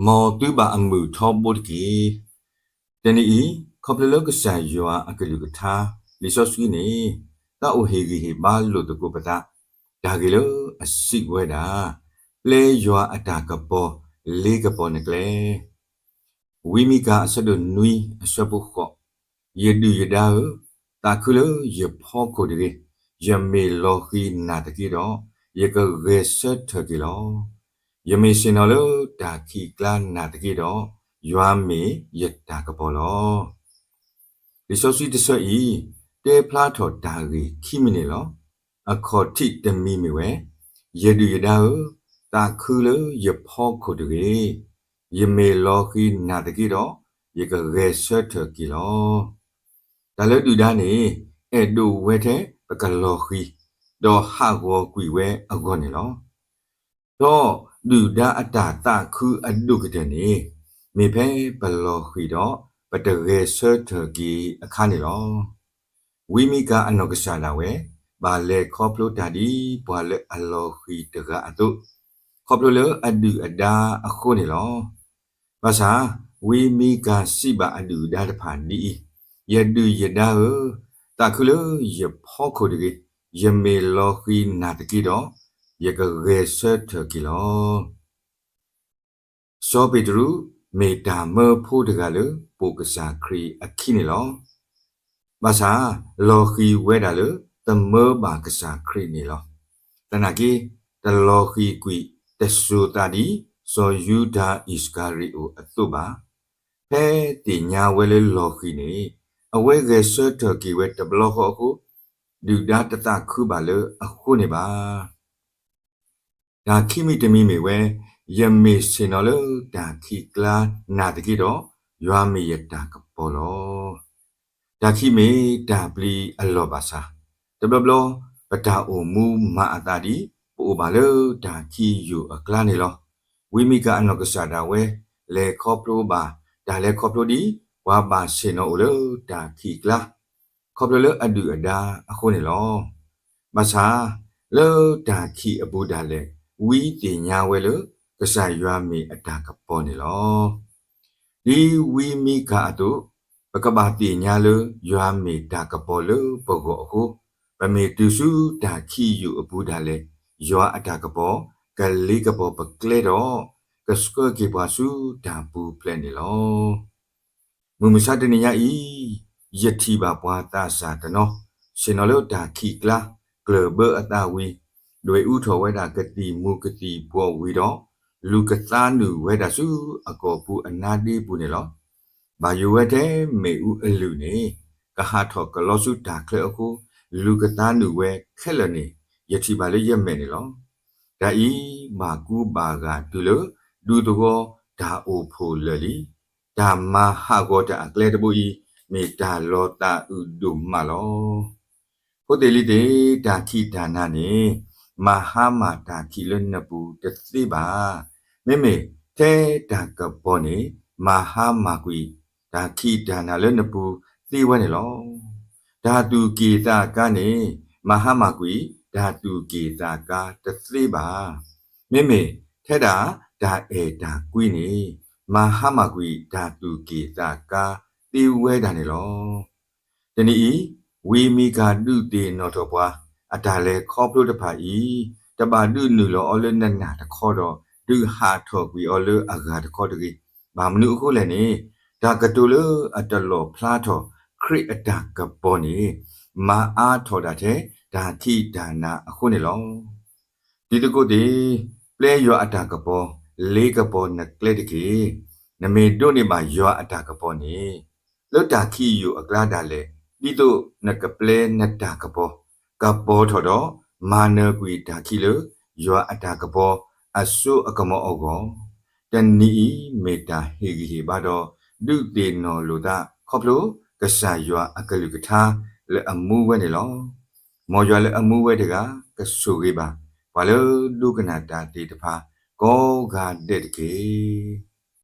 မ်သုဘၣ်အမုာ်ထီဘိတက့ၢ်. တနံၤအံၤ, ခီဖျိလၢကစၢ်ယွၤအကလုၢ်ကထါ လံာ်စီဆှံန့ၣ် သးအိၣ်ဟ့ၣ်ဂံၢ်ဟ့ၣ်ဘါလိာ်သကိးပသး တၢ်ဂ့ၢ်လၢအစံးဝဲဒၣ်, ပျဲယွၤအတၢ်ကပီၤ လ့ကပီၤနကျဲ ဝံမံကၤအဆၢဒိၣ်နွံအဆၢဖိဃိး, ယဒုၣ်ယဒါဧၢ, သးခုလၢယဖီခိၣ်တဂ့ၤ, ယမ့ၢ်လီၤဃံၤနာ်သက့ဒီး, ယကဂဲၤဆၢထၢၣ်က့ၤလီၤ. ယမ့ၢ်ဆ့ၣ်နီၤလၢတၢ်ခံးကျါနာ်သက့ဒီး, ယွၤမ့ၢ်ယတၢ်ကပီၤလီၤ. လံာ်စီဆှံတဆၢအံၤ တဲဖျါထီၣ်တၢ်ဂ့ၢ်ခံမံၤန့ၣ်လီၤ. အခီၣ်ထံးတမံၤမ့ၢ်ဝဲ, ယဒုၣ်ယဒါဧၢ, သးခုလၢယဖီခိၣ်တဂ့ၤ, ယမ့ၢ်လီၤဃံၤနာ်သက့ဒီး, ယကဂဲၤဆၢထၢၣ်က့ၤလီၤ. တၢ်လၢဒုၣ်ဒါန့ၣ် အဲၣ်ဒိးဝဲထဲပကလီၤဃံၤ, ဒီးဟးဂီၤကွံာ်ဝဲအဂီၢ်န့ၣ်လီၤ. ဒီးဒုၣ်ဒါအတၢ်သးခုအဒိၣ်ကတၢၢ်န့ၣ် မ့ၢ်ဖဲပလီၤဃံၤဒီး ပတဂဲၤဆၢထၢၣ်က့ၤအခါန့ၣ်လီၤ. ဝံမံကၤအနီၢ်ကစၢ်ဒၣ်ဝဲ ဘၣ်လဲၤခီဖျိတၢ်ဒ်ပှၤလၢအလီၤဃံၤတဂၤအသိး, ခီဖျိလၢအဒုၣ်အဒါအဃိန့ၣ်လီၤ. ဘၣ်ဆၣ်, ဝံမံကၤစံးဘၣ်အဒုၣ်အဒါတဖၣ်ဒ်အံၤ, ယဒုၣ်ယဒါဧၢ, သးခုလၢယဖီခိၣ်တဂ့ၤ, ယမ့ၢ်လီၤဃံၤနာ်သက့ဒီး, ယကဂဲၤဆၢထၢၣ်က့ၤလီၤ. စီၤပ့းတရူး မ့ၢ်တၢ်မၢဖိတဂၤလၢ ပိာ်ကစၢ်ခရံာ်အခံန့ၣ်လီၤ. ဘၣ်ဆၣ်, လီၤဃံၤဝဲဒၣ်လၢ သမၢဘၣ်ကစၢ်ခရံာ်န့ၣ်လီၤ. သနာ်က့, တလီၤဃံၤကွံာ်တစိၤသးဒ် စီၤယူဒၤအံၣ်စကၤရံၤအိၣ်အသိးဘၣ်. ဖဲသ့ၣ်ညါဝဲလၢလီၤဃံၤန့ၣ်, အဝဲဂဲၤဆၢထၢၣ်က့ၤဝဲတဘျီဃီအဃိ, ဒုၣ်ဒါတသးခုဘၣ်လၢအဃိန့ၣ်ဘၣ်. တၢ်ခံမံၤတမံၤမ့ၢ်ဝဲ, ယမ့ၢ်ဆ့ၣ်နီၤလၢတၢ်ခံးကျါနာ်သက့ဒီး, ယွၤမ့ၢ်ယတၢ်ကပီၤလီၤ. တၢ်ခံးမ့ၢ်တၢ်ပျံၤအလီၢ်ဘၣ်ဆၣ်, တဘျီဘျီ ပတၢ်အိၣ်မူမၤအသးဒ် ပအိၣ်ဘၣ်လၢတၢ်ခံးယိာ်အကျါန့ၣ်လီၤ. ဝံမံကၤအနီၢ်ကစၢ်ဒၣ်ဝဲ လဲၤခီဖျိဘၣ် တၢ်လဲၤခီဖျိဒ် ပှၤဘၣ်ဆ့ၣ်နီၤအိၣ်လၢတၢ်ခံးကျါ ခီဖျိလၢအဒုၣ်အဒါအဃိန့ၣ်လီၤ. ဘၣ်ဆၣ်, လၢတၢ်ခံးအပူၤဒၣ်လဲာ် ဝံသ့ၣ်ညါဝဲလၢ ကစၢ်ယွၤမ့ၢ်အတၢ်ကပီၤန့ၣ်လီၤ. ဒ်ဝံမံကၤအသိး, ပကဘၣ်သ့ၣ်ညါလၢယွၤမ့ၢ်တၢ်ကပီၤလၢပဂီၢ်အဃိ, ပမ့ၢ်တုၤဆူတၢ်ခံးယိာ်အပူၤဒၣ်လဲာ်, ယွၤအတၢ်ကပီၤ ကလ့ကပီၤပကျဲဒီး, ကဆှၢက့ၤပှၤဆူတၢ်ပူၤဖျဲးန့ၣ်လီၤ. မုၢ်မဆါတနံၤညါအံၤ, ယထံၣ်ဘၣ်ပှၤသးစၢ်တနီၤ, ဆ့ၣ်နီၤလၢတၢ်ခံးကျါ, ကျၢၢ်ဘၢအသးဝံၤ, ဒွဲၣ်အူထီၣ်ဝဲဒၣ်ကသံၣ်မူၤကသံၣ်ဘှီးဝံၤဒီး, လူၤကသါနုာ်ဝဲဒၣ်ဆူအကိာ်ပူၤအနါဒ့ပူၤန့ၣ်လီၤ. ဘၣ်ယိၣ်ဝဲထဲမ့ၣ်အူအလုၢ်န့ၣ်, ကဟးထီၣ်ကလီဆူတၢ်ချၢအဃိ, လူၤကသါနုာ်ဝဲခဲလၢာ်န့ၣ်, ယထံၣ်ဘၣ်လၢယမဲာ်န့ၣ်လီၤ. တၢ်အံၤဘၣ်ကူဘၣ်ဂာ်တုၤလၢ ဒူသဝီတၢ်အိၣ်ဖှိၣ်လၢာ်လံ. တၢ်မၤဟးဂီၤတၢ်အကျဲတဘိအံၤ မ့ၢ်တၢ်လီၤသးအုးဒိၣ်မးလီၤ. ဖိသ့ၣ်လံၤသ့ၣ်, တၢ်ခံးတၢ်နၤန့ၣ် မၤဟါမၢ်တၢ်ခံးလၢနပူၤတသ့ဘၣ်. မ့မ့ၢ်ထဲတၢ်ကပီၤန့ၣ် မၤဟါမၢ်ကွံာ် တၢ်ခံးတၢ်နၤလၢနပူၤသ့ဝဲန့ၣ်လီၤ. တၢ်သူၣ်က့ၣ်သးကါန့ၣ် မၤဟါမၢ်ကွံာ် တၢ်သူၣ်က့ၣ်သးကါတသ့ဘၣ်. မ့မ့ၢ်ထဲဒၣ်တၢ်အဲၣ်တၢ်ကွံန့ၣ် မၤဟါမၢ်ကွံာ် တၢ်သူၣ်က့ၣ်သးကါသ့ဝဲဒၣ်န့ၣ်လီၤ. တနံၤအံၤ, ဝံမံကၤဒုးသ့ၣ်နီၣ်ထီၣ်ပှၤ, အတၢ်လဲၤခီဖျိတဖၣ်အံၤ, တဘၣ်ဒုးနုာ်လီၤအီၤလၢနနၢ်တခီဒီး ဒုးဟးထီၣ်ကွံာ်အီၤလၢအဂၤတခီတဂ့ၤ. ဘၣ်မနုၤအဃိလဲၣ်န့ၣ်, တၢ်ကတိၤလၢအတလီၣ်ဖျါထီၣ်ခရံာ်အတၢ်ကပီၤန့ၣ် မၤအါထီၣ်ဒၣ်ထဲတၢ်ခံးတၢ်နၤအဃိန့ၣ်လီၤ. တံၤသကိးသ့ၣ်, ပျဲယွၤအတၢ်ကပီၤ, လ့ကပီၤနကျဲတက့ၢ်. နမ့ၢ်ဒိးန့ၢ်ဘၣ်ယွၤအတၢ်ကပီၤန့ၣ်, လၢတၢ်ခံးယိာ်အကျါဒၣ်လဲာ်, ဒ်သိးနကပျဲနတၢ်ကပီၤ, ကပီၤထီၣ်ဒီး မၤနၢၤကွံာ်တၢ်ခံးလၢ ယွၤအတၢ်ကပီၤအစိအကမီၤအဂီၢ်, တနံၤအံၤမ့ၢ်တၢ်ဟ့ၣ်ဂံၢ်ဟ့ၣ်ဘါဒီး ဒုးသ့ၣ်နီၣ်လိာ်သးခီဖျိ ကစၢ်ယွၤအကလုၢ်ကထါလၢအမူဝဲန့ၣ်လီၤ. မ်ယွၤလၢအမူဝဲတဂၤ ကဆိၣ်ဂ့ၤဘၣ် ပှၤလၢဒိကနၣ်တၢ်သ့ၣ်တဖၣ် ကိးဂၤဒဲးတက့ၢ်.